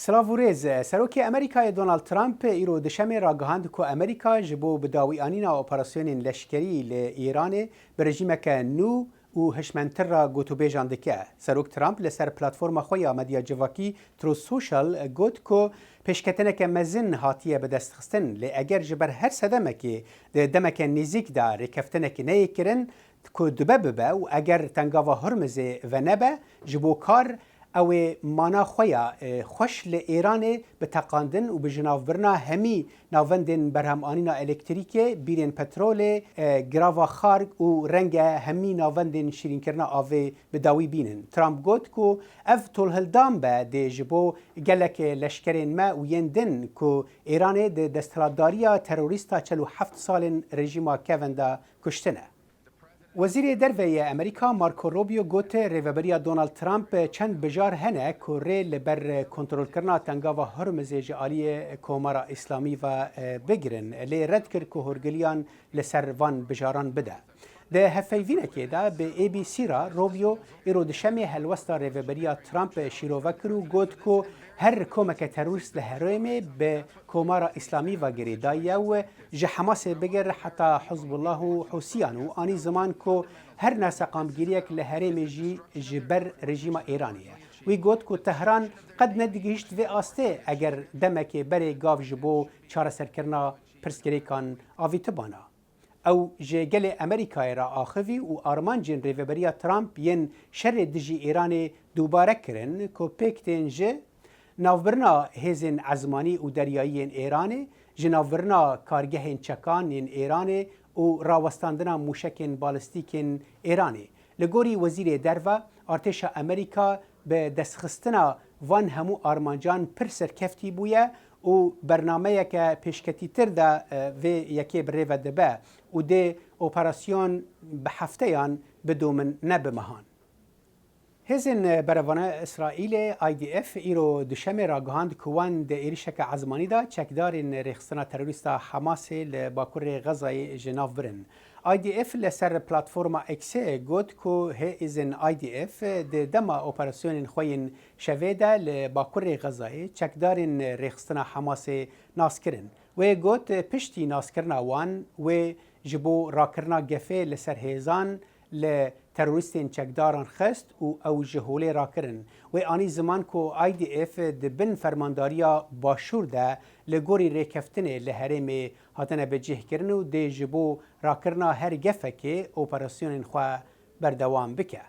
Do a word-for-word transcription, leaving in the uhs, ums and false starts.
Silav û rêz. Serokê Amerîkayê Donald Trump îro duşemê ragihand ku Amerîka ji bo bidawîanîna operasyonên leşkerî li Îranê bi rejîmeke nû û hişmentir re gotûbêjan dike. Serok Trump li ser platforma xwe ya medya civakî Truth Social got ku pêşketineke mezin hatiye bidestxistin, lê eger ji ber her sedemekê di demeke nêzîk de rêkeftinekê neyê kirin ku dibe bibe û eger tengava Hurmizê venebe, ji bo kar ew ê mana xwe ya, e, xweş li Êranê bi teqandin û bi jinavbirina hemî navendên berhemanîna elektrîkê, bîrên petrolê, e, girava xarg û renge hemî navendên şîrînkirina avê bi dawî bînin. Trump got ku ev tolhildan be dê ji bo gelek leşkerên me û yên din ku Êranê di desthilatdariya terorîsta çel û heft salên rejîma Kevin de kuştine. Wezîrê Derve yê Amerîka Marco Rubio got, rêveberiya Donald Trump çend bijar hene ku rê li ber kontrolkirina tengava Hurmizê ji aliyê Komara Îslamî ve, e, bigirin, lê red kir ku hûrgiliyan li ser van bijaran bide. Di hevpeyvînekê de bi A B C re Rubio îro duşemê helwesta rêveberiya Trump şîrove kir û got ku her komeke terorîst li herêmê bi Komara Îslamî ve girêdayî ye û ji Hemasê bigir heta Hizbullah û Hûsiyan û anî ziman ku her neseqamgiriyek li herêmê jî ji ber rejîma Îranê ye. Wî got ku Tehran qet nedigihîşt vê astê eger demekê berê gav ji bo çareserkirina pirsgirêkan avîtibana. Ew ji gelê Amerîkayê re axivî û armancên rêveberiya Trump yên şerê dijî Îranê dubare kirin ku pêk tên ji navbirina hêzên ezmanî û deryayî yên Îranê, ji navbirina kargehên çekan yên Îranê û rawestandina mûşekên balistîk ên Îranê. Li gorî Wezîrê Derve, artêşa Amerîka bi destxistina van hemû armancan pir serkeftî bûye û bernameyeke pêşketîtir de, e, vê yekê bi rê ve dibe û dê operasyon bi hefteyan bidomin, ne bi mehan. Hêzên berevana Îsraîlê, I D F, îro duşemê ragihand ku wan di êrişeke ezmanî de çekdarên rêxistina terorîsta Hamasê li Bakurê Xezayê ji nav birin. I D F li ser platforma X-ê got ku hêzên I D F di dema operasyonên xwe yên şevê de li Bakurê Xezayê çekdarên rêxistina Hamasê nas kirin. Wê got, piştî naskirina wan, wê ji bo rakirina gefê li ser hêzan li terorîstên çekdaran xist û ew ji holê rakirin. Wê anî ziman ku I D F di bin fermandariya Başûr de li gorî rêkeftinê li herêmê hatine bicihkirin û dê ji bo rakirina her gefekê operasyonên xwe berdewam bike.